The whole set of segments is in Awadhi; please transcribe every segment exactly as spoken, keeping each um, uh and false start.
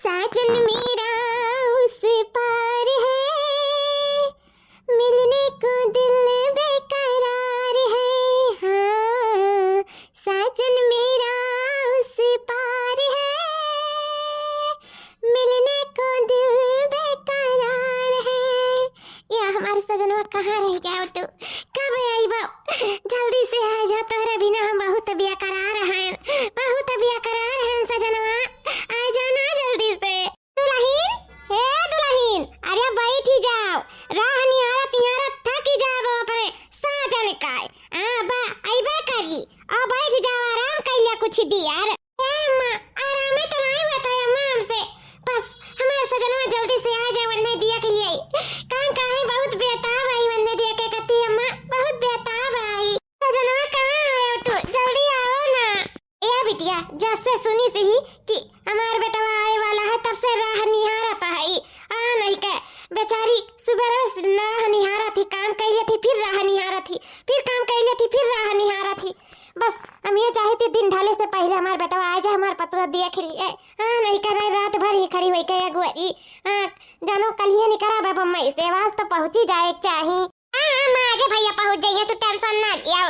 साजन मेरा उस पार है, मिलने को दिल बेकरार है। हाँ, साजन मेरा उस पार है, मिलने को दिल बेकरार है। या हमार सजनवा कहाँ रह गया तू? कब आइबा? जल्दी से आ जा, तोहरे बिना हम बहुत बेकरार हैं, बहुत बेकरार हैं सजनवा, आ जा ना जल्दी से। दुलहिन, हे दुलहिन, अरे बैठी जाओ, राह निहारत निहारत थकी जाबो अपने साजन का। आ बा, अइबे करी, आ बैठ जाओ, आराम कइले कुछ दियर। ए अम्मा, आरामे तो नाई होत है अम्मा हमसे, बस हमार सजनवा जल्दी से आ जाए वन्ने दिया के लिए। कान काहे बहुत बेताब आई वन्ने दिया के कती अम्मा, बहुत बेताब आई। सजनवा कहाँ है तू? जल्दी आओ ना। ए बिटिया, जब से सुनी सी ही कि हमार बेटवा आए वाला है, तब से राह निहारत है। आ नहीं के बेचारी सुबह से राह निहारत ही, काम कइले थी, फिर राह निहारत ही, फिर काम कइले थी, फिर राह निहारत ही। बस हम ये चाहे थे दिन ढले से पहले हमार बेटवा आ जाए, हमार पतोह देख लिए। हाँ, नहीं कर रहे, रात भर ही खड़ी होई के अगुआई। हाँ, जानो कलिए निकरा बे बम्मई से, आवाज तो पहुँची जाए के चाही। हाँ, हाँ, माँ, आजे भैया पहुँच जाइए, तू tension ना लिया।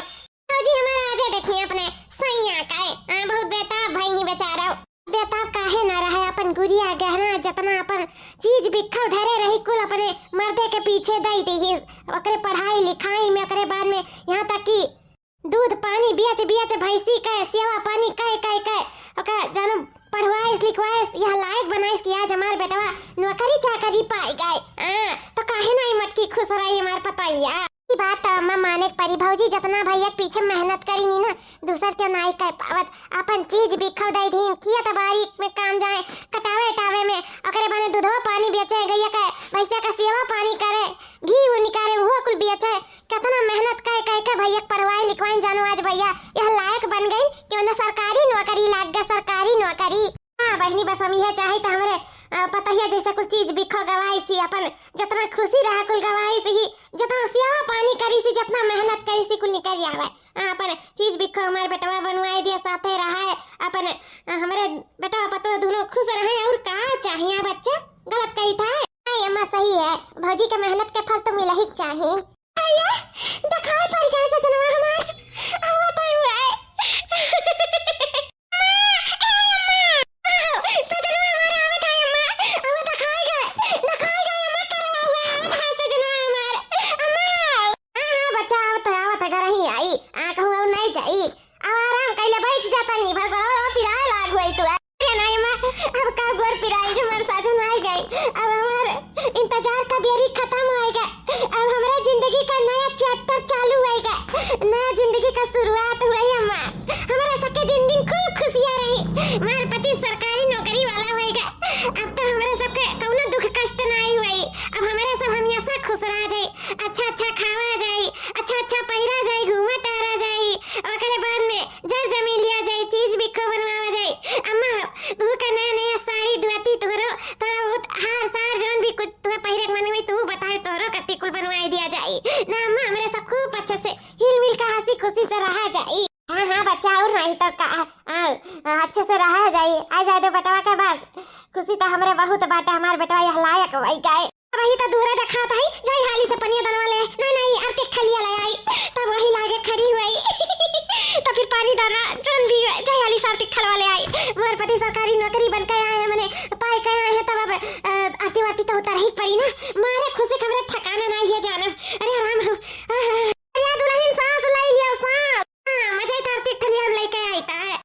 भौजी हमारा आजे देखिए अपने सैया का है। हाँ, बहुत बेताब भई ही बेचारा। बेताब काहे ना रहे, अपन गुड़िया गहना जतना अपन चीज बिखल धरे रही कुल अपने मर्दे के पीछे दई दीहिस। ओकरे पढ़ाई लिखाई में, ओकरे बाद में यहाँ तक कि दूध पानी बेच बेच भैंसी के सेवा पानी कह कह के ओका जानो पढ़वाइस लिखवाइस, यह लायक बनाइस कि आज हमार बेटवा नौकरी चाकरी पाई गए। हाँ, तो काहे ना ई मटकी खुश रही हमार पतैया। ई बात तो अम्मा माने के परी भौजी, जतना भैया के पीछे मेहनत करी नी ना, दूसर के नाई कह पावत। अपन चीज बिखो दे दीन, खेत बारी में काम जाए, कटावे टावे में, ओकरे बने दूधवा पानी बेचे, गैया के भैंसिया का सेवा पानी करे, घी ऊ निकाले, वो कुल बेचे। कितना मेहनत कह कह के भैया के पढ़वाई लिखवाई, जानो आज भैया यह लायक बन गई कि उन्हें सरकारी नौकरी लाग गया, सरकारी नौकरी। हाँ बहिनी, बस हम यह चाहे तो हमरे, अ, पतहिया जैसे कुल चीज बिखो गवाई सी, अपन जितना खुशी रहा कुल गवाई सी ही, जितना सेवा पानी करी सी, जितना मेहनत करी सी कुल निकल आवे। हाँ, अपन चीज बिखो हमार बेटवा बनवाई दिया, साथे रहा है अपन, अ, हमरे बेटवा पतोह दोनों खुश रहे, और का चाहिए बच्चे? गलत कही था। नहीं अम्मा, सही है, भौजी के मेहनत के फल तो मिला ही चाहिए। अरे, देखाई पड़ गए सजनवा हमार। आवत है हुए। अम्मा, ए अम्मा, आओ, सजनवा हमार आवत है अम्मा। अम्मा, देखाई गए, देखाई गए अम्मा, करवा हुए, आवत है सजनवा हमार। अम्मा, आओ। हाँ, हाँ, बच्चा, आवत है, आवत है, घर ही आई। आ, कहूँ और नहीं जाई। अब आराम कइले बैठ जाता नहीं, भर गोड़वा पिराए लाग हुई तू। अरे नहीं माँ, अब का गोड़ पिराई, जो हमार साजन आए गए। अब हमार इंतजार का बेरी खत्म होएगा। अब हमारा जिंदगी का नया chapter चालू होएगा, नया जिंदगी का शुरुआत हुई अम्मा। हमारा सबके जिंदगी खूब खुशियाँ रही। हमार पति सरकारी नौकरी वाला होएगा। अब तो हमारे सबके कौनो दुख कष्ट नहीं हुई। अब हमारे सब हमेशा खुश रह जाए, अच्छा अच्छा खावा जाए, अच्छा अच्छा पहिरा जाए, घूमा टहरा जाए। ओकरे बाद में जर जमीन लिया जाए, चीज बिखो बनवावा जाए। अम्मा, तू का नया नया साड़ी दुआती तोहरो, थोड़ा बहुत हार सार जौन भी कुछ तुम्हें पहिरे के मन में तू बताए, तोहरो कत्ती कुल बनवाए दिया जाए। ना अम्मा, हमरे सब खूब अच्छे से हिल मिल के हंसी खुशी से रहा जाए। हाँ हाँ बच्चा, और नहीं तो का, आ, आ, अच्छे से रहा जाए। आ जाए दो बेटवा के बस, खुशी तो हमरे बहुत बाटे, हमार बेटवा यह लायक होई गए। वही तो दूरे देखात है, जाई हाली से पनिया दनवा ले। नहीं, नहीं, आरती के थलिया ले आई, तब वही लागे खड़ी हुई। तो फिर पानी दाना जौन भी है, जाई हाली से आरती के थलवा ले आई। मोर पति सरकारी नौकरी बन के आए हैं, मने पाए के आए हैं, तब अब, अ, आरती वारती तो उतर ही पड़ी ना। मारे खुशी के हमरे ठिकाना नहीं है जाना। अरे आराम हो। आहा। अरे दुल्हन सांस ले लियो, सांस। हाँ, मजा तो आरती के थलिया हम लेके आई था।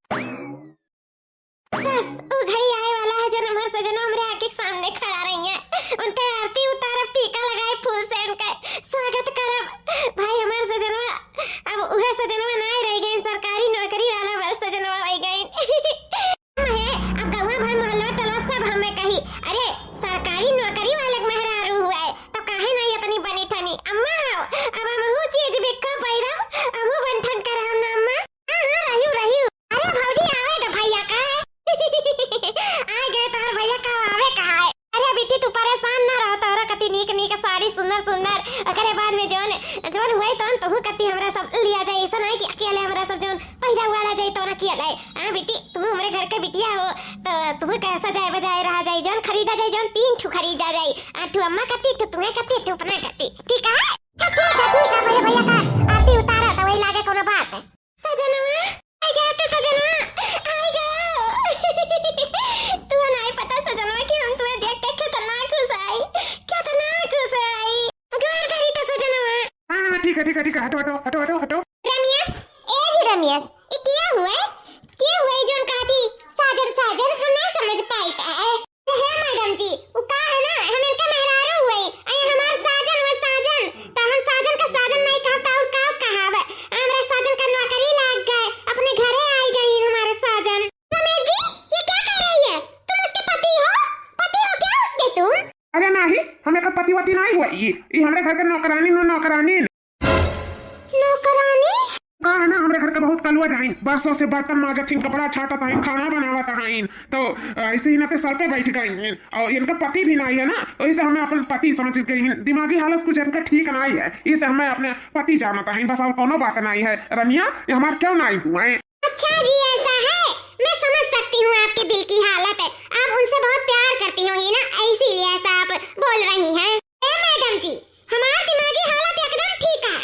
बस, उ घड़ी आए वाला है जब हमार सजना हमरे आँखी के सामने खड़ा रही है। उनके आरती उतारब, टीका लगाए फूल से, उनके स्वागत करब। भाई हमार सजनवा, अब उहे सजनवा ना रह गए, सरकारी नौकरी वाला हमार सजनवा हो गए। है, अब गौवा भर मोहल्ला टोला सब हमें कही, "अरे, सरकारी नौकरी वाले के मेहरारू हुआ है, तो काहे नहीं इतनी बनी ठनी?" अम्मा हो, अब हमहू चीज बिक्को पैरब, हमहू बन ठन कर हम ना अम्मा। हाँ, हाँ, रहियो, रहियो। अरे भौजी, आवे तो भैया का। आ गए तोहर भैया का, आवे कहा है। अरे बेटी, तू परेशान ना रहो, तोहरा कति नीक नीक साड़ी सुंदर सुंदर, ओकरे बाद में जौन, जौन हुए तौन तोहू कति हमरा सब लिया जाए। ऐसा नहीं कि अकेले हमरा सब जौन पहिरा हुआ रह जाए तो ना किया जाए। हाँ बेटी, तू हमरे घर के बिटिया हो, तो तू कह सजाए बजाए रहा जाई, जौन खरीदा जाई, जौन तीन ठू खरीदा जाई, आ ठू अम्मा कती, ठू तुम्हें कती, ठू अपना कती, ठीक है? अच्छा, ठीक है, ठीक है, भैया, भैया का आरती उतारा तो वही लागे कोनो बात। सजनवा, आई गया तो सजनवा, आई गया। तू नहीं पता सजनवा कि हम तुम्हें देख के कितना खुश आई, कितना खुश आई। गोर धरी तो सजनवा। हाँ, हाँ, ठीक है, ठीक है, ठीक है, हटो, हटो, हटो, हटो, हटो। रमेश, ए जी रमेश, ये क्या हुआ है? क्या हुआ है जौन कहा थी साजन, साजन? हम ना समझ पाई का है। तो हे मैडम जी, वो का है ना, हम इनका मेहरारू हुए, अरे हमार साजन वो साजन, तो हम साजन का साजन नहीं कहब तो और का कहब? हमरा साजन का नौकरी लाग गए, अपने घरे आई गई हमारे साजन। रमेश जी, ये क्या कह रही है? तुम उसके पति हो? पति हो क्या उसके तुम? अरे नाही, हम एकर पति वति नाही हुआ, ई, ई हमरे घर के नौकरानी नु, नौकरानी। नौकरानी? का है ना, हमरे घर के बहुत कलुआ जाइन, बरसों से बर्तन माजत हइन, कपड़ा छाटत हइन, खाना बनावत हइन, तो अ, ऐसे ही ना पे सर पे बैठ गई हइन, और इनका पति भी नाही है ना, तो इसे हमें अपन पति समझ गई हइन। दिमागी हालत कुछ इनका ठीक नाही है, इसे हमें अपने पति जानत हइन, बस और कोनो बात नाही है। रमिया, ये हमार क्यों नाही हुआ है? अच्छा जी, ऐसा है, मैं समझ सकती हूँ आपके दिल की हालत। आप उनसे बहुत प्यार करती हो ही ना, इसीलिए ऐसा आप बोल रही हैं। ए मैडम जी, हमार दिमागी हालत एकदम ठीक है,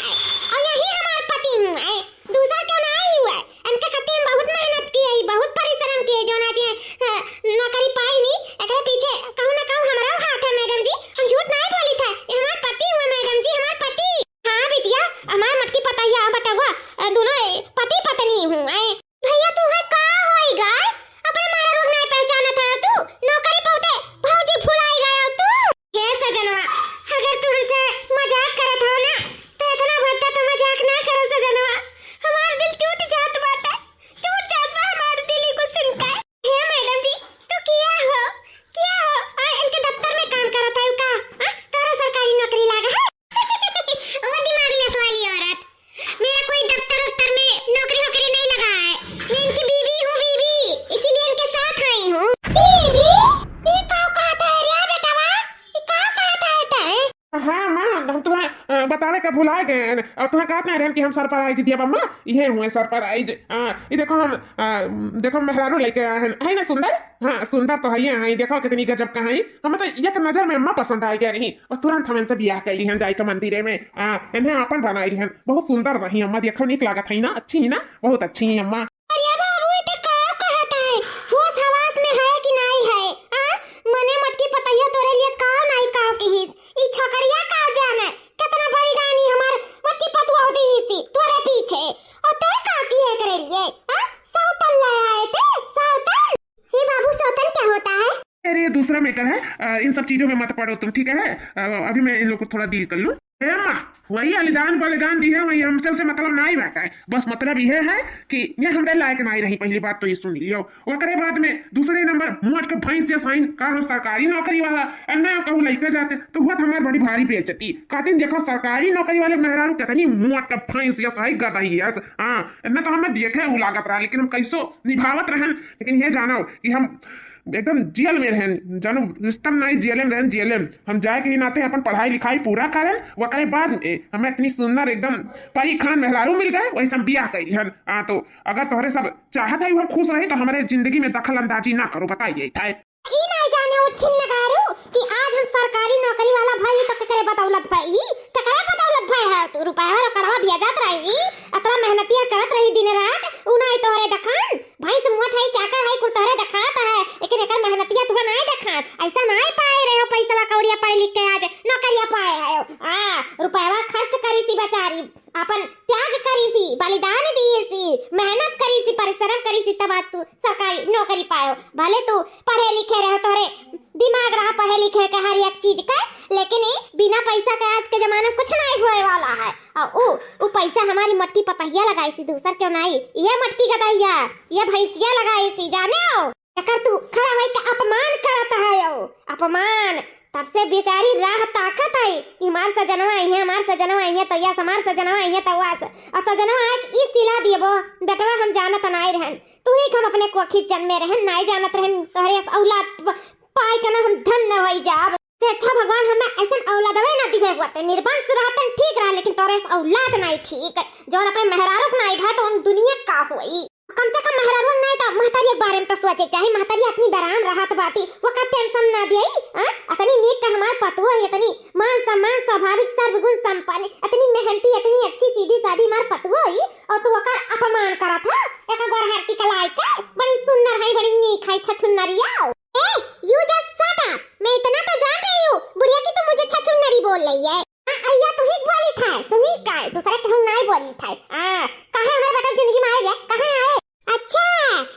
और यही हमार पति हुए, दूसरा क्यों ना आई हुए। इनके खातिर हम बहुत मेहनत किए, बहुत परिश्रम किए, जो ना जी, अ, नौकरी पाई नहीं, एकरे पीछे कहूँ ना कहूँ हमारा हाथ है मैडम जी, हम झूठ नहीं बोली था, ये हमार पति हुए मैडम जी, हमार पति। हाँ बिटिया, हमार मटकी पतहिया बटवा, अ, दोनों, अ, पति पत्नी हुए। भैया, तू है का होई गए? अपने मारा रोग नहीं पहचानत है तू? नौकरी पौते भौजी फुलाई गए तू। हे सजनवा, अगर तू हमसे मजाक करत हो ना, तो इतना भद्दा तो मजाक ना करो सजनवा। हमार दिल टूट जात बाटे, टूट जात बा हमार दिल को सुन के। हे मैडम जी, तू किया हो, किया हो? आ, इनके दफ्तर में काम करत है का? हाँ? तोरा सरकारी नौकरी लागा है? ओ दिमागलेस वाली औरत, मेरा कोई दफ्तर उफ्तर में नौकरी वोकरी नहीं लगा है। मैं इनकी बीवी हूँ, बीवी, इसीलिए इनके साथ आई हूँ। बीवी? ये का कहता है रे बेटवा? ये का कहता है तै? हाँ माँ, हम तुम्हें, अ, बतावे का भुला गए हैं। और तुम्हें कहते हैं कि हम सरप्राइज दिया अम्मा, ये हुए सरप्राइज। हाँ, ये देखो हम, अ, देखो मेहरारू लेके आए हैं, है ना सुंदर? हाँ, सुंदर तो है, है, देखो कितनी गजब का है। हम तो एक नजर में अम्मा पसंद आ गया रही और तुरंत हम इनसे बियाह कर ली हैं, जाई के मंदिरे में। हाँ, इन्हें आपन बनाई रही हैं, बहुत सुंदर रही अम्मा, देखो नीक लागत है ना, अच्छी है ना, बहुत अच्छी है अम्मा। अरे बाबू, ये तो का कहत है? होश हवास में है कि नहीं है? हाँ, मने मटकी पतैया तोरे लिए का नहीं का कही, ई छोकरिया का जाने कितना बड़ी रानी हमार मटकी पतुआ दी सी तोरे पीछे, और ते का की है करे लिए? हाँ, सौतन ले आए थे, सौतन। हे बाबू, सौतन क्या होता है? अरे, ये दूसरा मैटर है, अ, इन सब चीजों में मत पड़ो तुम, ठीक है? अ, अभी मैं इन लोग को थोड़ा डील कर लूँ। ए अम्मा, वही अलिदान बलिदान दी है, वही हमसे उसे मतलब ना ही रहता है। बस मतलब यह है कि ये हमरे लायक ना ही रही। पहली बात तो ये सुन लियो, ओकरे बाद में दूसरे नंबर मुँह के भैंस जैसा इन का हम सरकारी नौकरी वाला, और ना कहूँ लइके जाते तो हुआ हमार बड़ी भारी बेइज्जती। कहते देखो सरकारी नौकरी वाले मेहरारू कितनी मुँह के भैंस जैसा है, गदही है। हाँ, इतना तो हमें देखे उ लागत रहा, लेकिन हम कैसो निभावत रहन। लेकिन ये जानो कि हम एकदम जेल में रहन, जानो, रिश्ता में नहीं, जेले में रहन, जेले में। हम जाए के ही नाते अपन पढ़ाई लिखाई पूरा करन, ओकरे बाद में हमें इतनी सुंदर एकदम परी खान मेहरारू मिल गए, वही से हम बियाह करी हन। हाँ, तो अगर तोहरे सब चाहत है हम खुश रही, तो हमारे जिंदगी में दखल अंदाजी ना करो, बताइए था। ई नहीं जाने वो छिन्नगारू कि आज हम सरकारी नौकरी वाला भई तो केकरे बदौलत भई, केकरे बदौलत भई है। तू रुपया रोकड़वा भेजत रही, अतना मेहनतिया करत रही दिन रात, उ नहीं तोहरे दखान। भैंस मुँह है, चाकर है, कुल तोहरे दखात है, लेकिन एकर मेहनतिया तुहे नाय दखात। ऐसा नाय पाए रहे हो पैसवा कौड़िया पढ़ लिख के आज नौकरिया पाए है। आ, रुपयवा खर्च करी सी बेचारी, अपन त्याग करी सी, बलिदान दिए सी, मेहनत करी सी, परिश्रम करी सी, तब आज तू सरकारी नौकरी पाए हो। भले तू पढ़े लिखे रहे, तोहरे दिमाग रहा पढ़े लिखे के हर एक चीज का, लेकिन ई बिना पैसा के आज के जमाना में कुछ नहीं होए वाला है। और उ, उ पैसा हमारी मटकी पतहिया लगाई सी, दूसर क्यों नहीं, ये मटकी गदहिया, ये भैंसिया लगाई सी, जाने हो? एकर तू खड़ा होई के अपमान करत है हो, अपमान। तब से बेचारी राह ताकत है, हमार सजनवा आई है, हमार सजनवा आई है, तैया से हमार सजनवा आई है, तवा से। और सजनवा आए कि ई सिला दिए वो, बेटवा हम जानत नाई रहन, तू ही हम अपने कोखी जन्मे रहन, नाई जानत रहन, तोहरे अस औलाद प-, पाए के ना हम धन्य होई जाब। से अच्छा भगवान हमें ऐसन औलादवे ना दिए हुआ ते, निर्वंश रहतन ठीक रहा, लेकिन तोरे अस औलाद नाई ठीक, जौन अपने मेहरारू के नाई भा तो उन दुनिया का होई। कम से कम मेहरारू नाहीं त महतारी के बारे में त सोचे चाही। महतारी अपनी बराम रहत बाटी, ओकर tension ना दियाई। हाँ, अतनी नीक का हमार पतोह है, इतनी मान सम्मान, स्वाभाविक सर्वगुण संपन्न, इतनी मेहनती, इतनी अच्छी सीधी सादी हमार पतोह है, और तू ओकर अपमान करत है। एक गोर हरती कलाई के, बड़ी सुंदर है, बड़ी नीक है, छछुन्नरिया। ए, you just shut up। मैं इतना तो जान रही हूँ, बुढ़िया, कि तू मुझे छछुन्नरी बोल रही है। हाँ, अइया तू ही बोली था, तू ही का, दूसरा केहू नाहीं बोली था। आ, काहे हमारे बेटा जिंदगी में आए रे? कहाँ आए? अच्छा,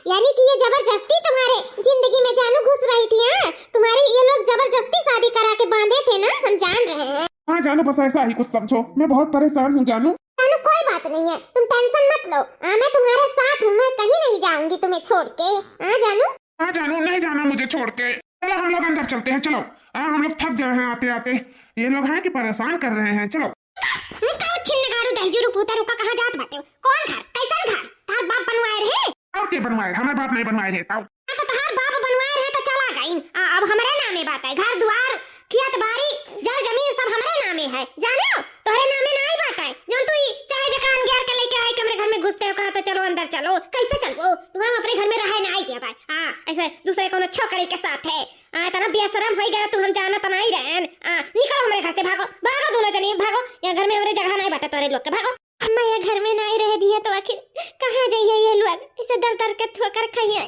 यानी कि ये जबरदस्ती तुम्हारे जिंदगी में जानू घुस रही थी, हाँ? तुम्हारी ये लोग जबरदस्ती शादी करा के बांधे थे ना, हम जान रहे हैं। हाँ जानू, बस ऐसा ही कुछ समझो, मैं बहुत परेशान हूँ जानू। जानू, कोई बात नहीं है, तुम tension मत लो। आ, मैं तुम्हारे साथ हूँ, मैं कहीं नहीं जाऊंगी तुम्हें छोड़ के। हाँ जानू। हाँ जानू, नहीं जाना मुझे छोड़ के। चलो हम लोग अंदर चलते हैं, चलो। हाँ, हम लोग थक गए हैं आते आते, ये लोग हैं कि परेशान कर रहे हैं, चलो। हम्म, का छिन्नगाड़ू दहिजरू पूता रुका, कहाँ जात बाटे? कौन घर? कैसन घर? तार बाप बनवाए रहे? और के बनवाए? हमार बाप नहीं बनवाए रहे, ताऊ। हाँ, तो तोहार बाप बनवाए रहे तो चला गई। आ, अब हमरे नामे बात है, घर दुआर, खेत बाड़ी, जर जमीन सब हमरे नामे है, जाने हो? तोहरे नामे नाहीं बात है। जौन तू ई चाहे जकान गैर के लेके आए के हमरे घर में घुसते हो, कहा तो चलो अंदर चलो, कैसे चलबो? तू हम अपने घर में रहे नाहीं दिया भाई। हाँ, ऐसे दूसरे कोनो छोकरी के साथ है। आ, इतना बेशरम होई गया तू, हम जानत नाहीं रहन। आ, निकलो हमरे घर से, भागो, भागो दोनों जनी, भागो। यहाँ घर में हमरे जगह नाहीं बाटे तोहरे लोग के, भागो। अम्मा, ये घर में नाहीं रह दिया तो आखिर कहाँ जाइए ये लोग? ऐसे दर दर के ठोकर खाइए।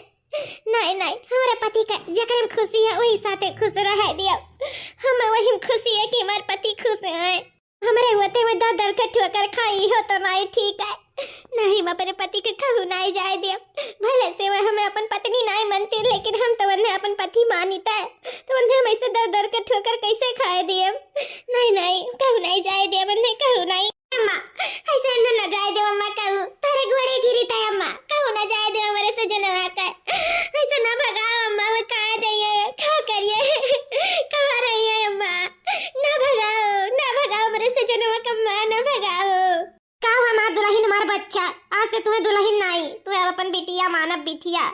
नाहीं, नाहीं, हमारे पति का जेकरे में खुशी है वही साथे खुश रह दिया। हमें वही में खुशी है कि हमारे पति खुश हैं। हमरे होते हुए दर दर के ठोकर खाई हो तो नाहीं ठीक है। नाहीं, हम अपने पति के कहू नाहीं जाए दिया। भले से वह हमें अपन पत्नी नाहीं मानती, लेकिन हम तो उन्हें अपन पति मानित है। तो उन्हें हम ऐसे दर दर के ठोकर कैसे खाए दिए? नाहीं, नाहीं, कहू नाहीं जाए दिया, उन्हें कहू नाहीं। अम्मा, ऐसे इन्हें न जाए दे अम्मा, कहू तोहरे गोड़े गिरी तय अम्मा, कहू न जाए दे हमरे सजनवा का। ऐसे न भगाओ अम्मा, वो कहाँ जाइए, का करिए, कहाँ रही है अम्मा? न भगाओ, न भगाओ हमरे सजनवा का अम्मा, न भगाओ। का हुआ हमार दुलहिन, हमार बच्चा, आज से तुम्हें दुलहिन नाहीं, तुम्हें अब अपन बिटिया मानब, बिटिया,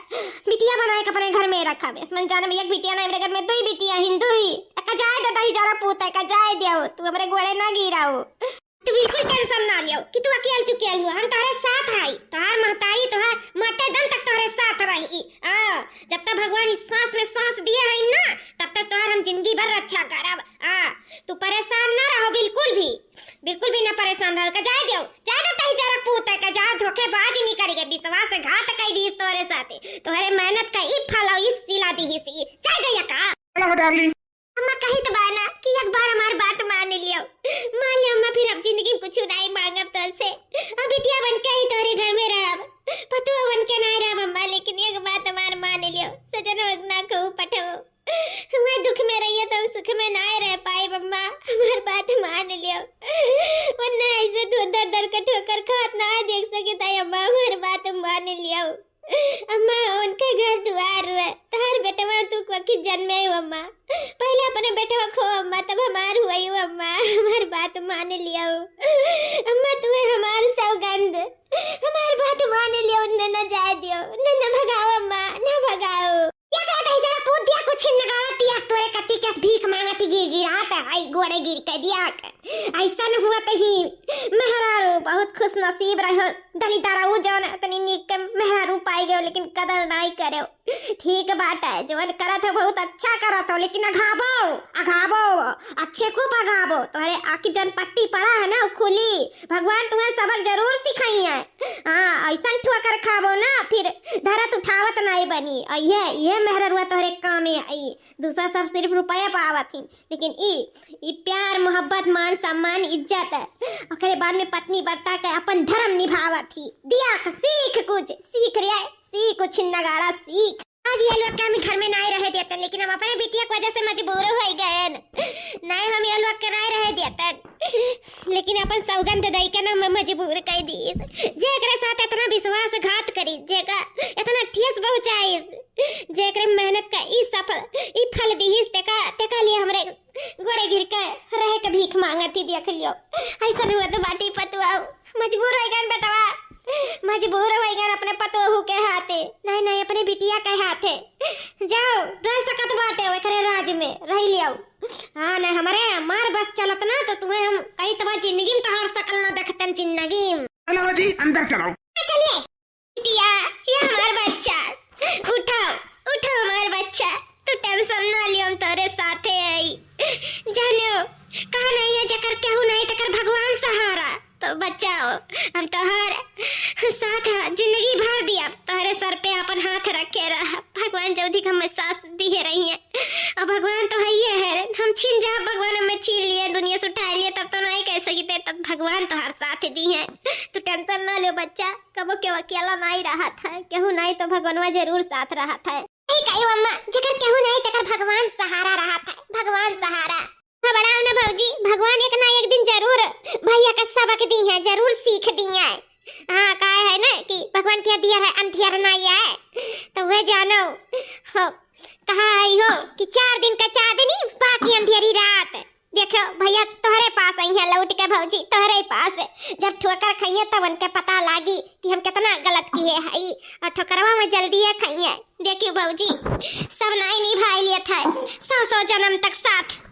बिटिया बनाए के अपने घर में रखब। इस मन जाने में एक बिटिया नाहीं, हमरे घर में दुई बिटिया हिंदू ही। एका जाए दे दहिजरा पूत, एका जाए दियो, तू हमरे गोड़े ना गिराओ। तू बिल्कुल tension ना लियो कि तू अकेल चुकी आई हो, हम तोहरे साथ आई, तोहार महतारी, तोहार मरते दम तक तोहरे साथ रही। आ, जब तक भगवान इस सांस में सांस दिए हैं ना, तब तक तोहार हम जिंदगी भर रक्षा करब। आ, तू परेशान ना रहो बिल्कुल भी, बिल्कुल भी ना परेशान रहो। का जाए दो, जाए दो दहिजरा पूत, का जाओ धोखेबाज निकल गए, विश्वासघात कई दीस तोहरे साथे, तोहरे मेहनत का ई फल और ई सिला दीस ई। जाए गया का? चलो darling, अम्मा कही तो बा ना कि एक बार हमार बात मान लियो। मान लियो अम्मा, फिर अब जिंदगी में कुछ नाहीं मांगब तोसे। अब बिटिया बन के ही तोहरे घर में रहब, पतोह बन के नाहीं रहब अम्मा, लेकिन एक बात हमार मान लियो, सजनवा ना कहू पठो। मैं दुख में रहिए तो हम सुख में नाहीं रह पाए अम्मा, हमार बात मान लियो। वरना ऐसे तू दर दर के ठोकर खात नाहीं देख सके ताई अम्मा, हमार बात मान लियो। अम्मा, उनका घर दुआर हुआ, तोहर बेटवा तू कोखी जन्मे हो अम्मा। पहले अपने बेटवा खो अम्मा, तब हमार हुई हो अम्मा। हमार बात मान लियो अम्मा, तू है हमार सौगंध, हमार बात मान लियो, उन्हें न जाए दियो, उन्हें न भगाओ अम्मा, न भगाओ। या कहत है जरा पूत दिया कुछ नगावत दिया, तोरे कति के भीख मांगत गिर गिरात है, गोड़े गिर के दिया के। ऐसा न हुआ तो ही मेहरारू बहुत खुश नसीब रहो। दलिद्दरा ऊ जौन इतनी नीक के मेहरारू पाई गयो, लेकिन कदर नाई करो। ठीक बात है, जौन करत हो बहुत अच्छा करत हो, लेकिन अघाबो, अघाबो, अच्छे खूब अघाबो। तोहरे आँखी जौन पट्टी पड़ा है ना, उ खुली। भगवान तुम्हें सबक जरूर सिखाई है। हाँ, ऐसन ठोकर खाबो ना, फिर धरत उठावत नाई बनी। और ये, ये मेहररुआ तोहरे काम है, ई दूसरा सब सिर्फ रुपया पावत ही। लेकिन ई, ई प्यार, मोहब्बत, मान, सम्मान, इज्जत है। ओकरे बाद में पत्नी बरता के अपन धर्म निभावत ही। दिया के सीख कुछ, सीख रे, सीख कुछ नगाड़ा, सीख। आज ये लोग के हम घर में नाई रहे देतन, लेकिन हम अपने बिटिया की वजह से मजबूर हो गए। नाई हम ये लोग के नाई रहे देतन, लेकिन अपन सौगंध दई के ना हम मजबूर कर दी। जे एकरे साथ इतना विश्वासघात करी, जेका इतना ठेस पहुँचाई, जेकरे मेहनत का ई सफल, ई फल दीहिस, तेका, तेका लिए हमरे गोड़े गिर के रह के भीख मांगत ही, देख लियो। ऐसन हुआ तो बाटी पतुआ, मजबूर हो गन बेटवा, मजबूर हो गन अपने पतोहू के हाथे, नहीं, नहीं, अपने बिटिया के हाथे। जाओ, रह सकत बाटे ओकरे राज में, रह लियो। हाँ, नहीं, हमारे मार बस चलत ना, तो तुम्हें हम कहीं तुम्हारी जिंदगी में तोहार शकल ना देखतन, जिंदगी में। चलो जी, अंदर चलो। चलिए। बिटिया, टेंशन ना लियो, हम तोहरे साथे हई। जानियो, कहा नहीं है, जेकर केहू नहीं, तेकर भगवान सहारा। तो बच्चा हो, हम तोहर साथ ह, जिंदगी भर दिया तोहरे सर पे अपन हाथ रखे रहा। भगवान जल्दी हमें साथ दिए रही है, और भगवान तो है ही है, हम छीन जाब, भगवान हमें छीन लिए, दुनिया से उठा लिए, तब तो नहीं कह सकी थे, तब भगवान तोहर साथ दी है। तू टेंशन ना लियो बच्चा, कबो केहू अकेला नहीं रहत है, केहू नहीं तो भगवानवा जरूर साथ रहत है। ठीक है अम्मा, जेकर केहू नहीं, तेकर भगवान सहारा रहत है, भगवान सहारा। घबराओ ना भौजी, भगवान एक ना एक दिन जरूर भैया का सबक दी है, जरूर सीख दी है। हाँ, कहा है ना कि भगवान के दिया है अंधियर ना आए, तो वह जानो हो, कहा है हो कि चार दिन का चांदनी, बाकी अंधेरी रात। देखो भैया, तोहरे पास आई है लौट के भौजी, तोहरे पास। जब ठोकर खाइए तब उनके पता लागी कि हम कितना गलत किए हई, और ठोकरवा में जल्दी है खाइए। देखियो भौजी, सब नाई निभाई लेत है, सौ सौ जन्म तक साथ।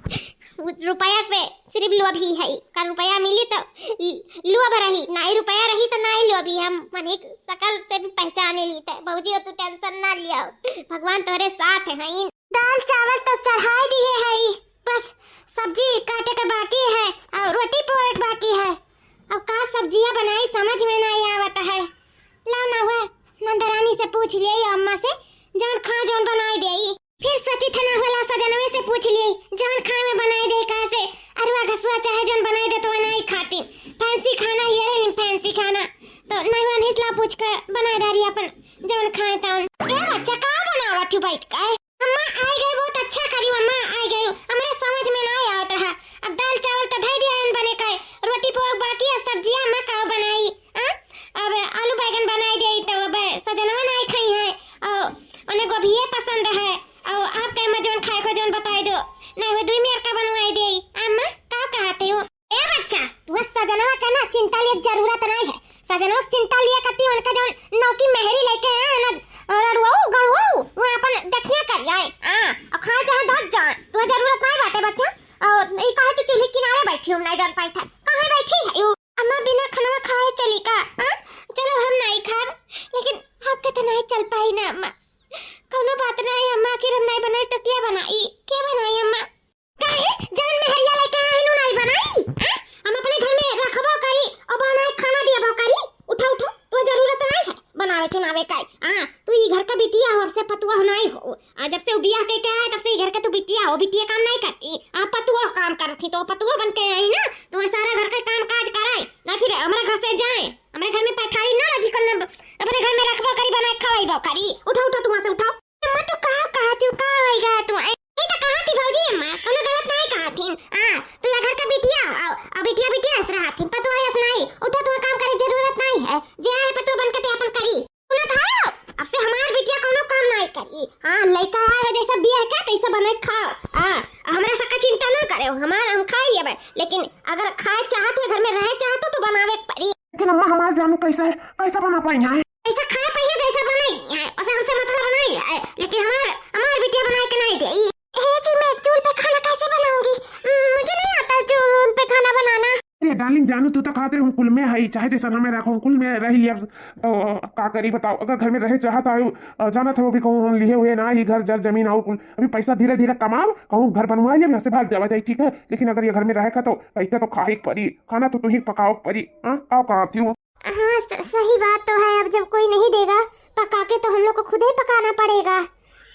रुपया पे सिर्फ लोभी है, का रुपया मिली तो ल-, लोभ रही, नाई रुपया रही तो नाई लोभी। हम मनिक सकल से भी पहचाने ली थे। भौजी, तू टेंशन ना लियो, भगवान तोरे साथ हैं। दाल चावल तो चढ़ाई दिए है, बस सब्जी काटे के बाकी है और रोटी पोए के बाकी है। अब का सब्जिया बनाई, समझ में नहीं आवत है। लाओ ना, वह नंदरानी से पूछ लिए अम्मा से, जौन खा जौन बनाई देई। फिर सोची थे ना, होला सजनवे से पूछ लिए, जौन खाए में बनाई दे, कहा से अरुआ घसुआ चाहे जौन बनाई दे तो वह नहीं खाती। फैंसी खाना ये रही, फैंसी खाना तो नहीं, वह निसला पूछ के बनाए डारी अपन जौन खाए तौन। ए बच्चा, का बनावत हूँ बैठ के? अम्मा आई गई, बहुत अच्छा करी अम्मा आई गई, हमरे समझ में ना आवत रहा। अब दाल चावल तो धई दिया है बने का, रोटी पोक बाकी है, सब्जिया अम्मा का बनाई? आ? अब आलू बैगन बनाई दे तो अब सजनवा नहीं खाई है, और उन्हें गोभिये पसंद है, और आप कहे मैं जौन खाए को जौन बताई दो, नहीं वो दुई मेर का बनवाई दे। अम्मा का कहते हो? ए बच्चा, तू सजनवा के ना चिंता लिए जरूरत नहीं है। सजनवा के चिंता लिए कती उनका जौन नौकी मेहरी लेके आए हैं ना, रड़ुआऊ, गड़ुआऊ, वो अपन देखिए कर आए। हाँ, और खाए चाहे धक जाए, तू जरूरत नहीं बाटे बच्चा। और ई काहे तू चूल्हे किनारे बैठी हो, नहीं जान पाई था। कहाँ बैठी है यू? अम्मा बिना खाना खाए चली का? हाँ? चलो हम नहीं खाब, लेकिन आपके तो नहीं चल पाई ना अम्मा। कौनो बात नहीं अम्मा, आखिर हम नहीं बनाई तो क्या बनाई? क्या बनाई अम्मा? काहे? जवन मेहरिया लेके आए हैं, नु नाई बनाई? हैं? हम अपने घर में रखबो करी और बनाए खाना दियबो करी। उठो, उठो, तो जरूरत नहीं है बनावे चुनावे का। हाँ, तू ई घर का बिटिया हो, अब से पतुआ हो नहीं हो। आ, जब से उ बियाह के, के आए, तब से ई घर का तू बिटिया हो, बिटिया काम नहीं करती। आ, पतुआ काम करती, तो पतुआ बन के आई ना, तो ये सारा घर का काम काज कराए, ना फिर हमारे घर से जाए, हमारे घर में पैठारी ना लगी, कौन अपने घर में रखबो करी, बनाए खवाईबो करी। उठो, उठो, तू वहाँ से उठो। अम्मा, तू का कहत हूँ? का होई गा तू? ए, ई तो कहत ही भौजी अम्मा, कोनो गलत नहीं कहत ही। आ, तू ये घर का बिटिया, आ, आ बिटिया, बिटिया अस रहत ही, पतोह अस नहीं। उठो, तू काम करे जरूरत नहीं है। जे आए पतोह बन के ते अपन करी। सुनत हो? अब से हमार बिटिया कोनो काम नहीं करी। हाँ, लइका आए हो जैसा बिया है क्या, कैसे बने खाओ। आ, हमरा सबका चिंता ना करे, हमार हम खाई लेबे, लेकिन अगर खाए चाहत हो, घर में रहे चाहत हो, तो बनावे के पड़ी। लेकिन अम्मा, हमार जानू कैसे, कैसे बना पाई है? ऐसा खाए पाइए, जैसा बनाई है, उसे हमसे मतलब नहीं है, लेकिन हमार, हमार बिटिया बनाए के नहीं दे। ए जी, मैं चूल्ह पे खाना कैसे बनाऊंगी? उम, मुझे नहीं आता चूल्ह पे खाना बनाना। अरे डार्लिंग, जानू, तू तो कहत रहे हम कुल में हई, चाहे जैसन हमें रखो, हम कुल में रह लिया। तो का करी बताओ, अगर घर में रहे चाहत आयो, अ, जानत हो अभी कहूँ हम लिए हुए ना, ये घर जर जमीन और कुल, अभी पैसा धीरे धीरे कमाओ, कहूँ घर बनवा लिया, यहाँ से भाग जावा जाए, ठीक है। लेकिन अगर ये घर में रहे का तो पैसा तो खाए के पड़ी, खाना तो तू ही पकाओ के पड़ी। हाँ, का कहती हूँ? हाँ, स-, सही बात तो है। अब जब कोई नहीं देगा पका के, तो हम लोग को खुद ही पकाना पड़ेगा।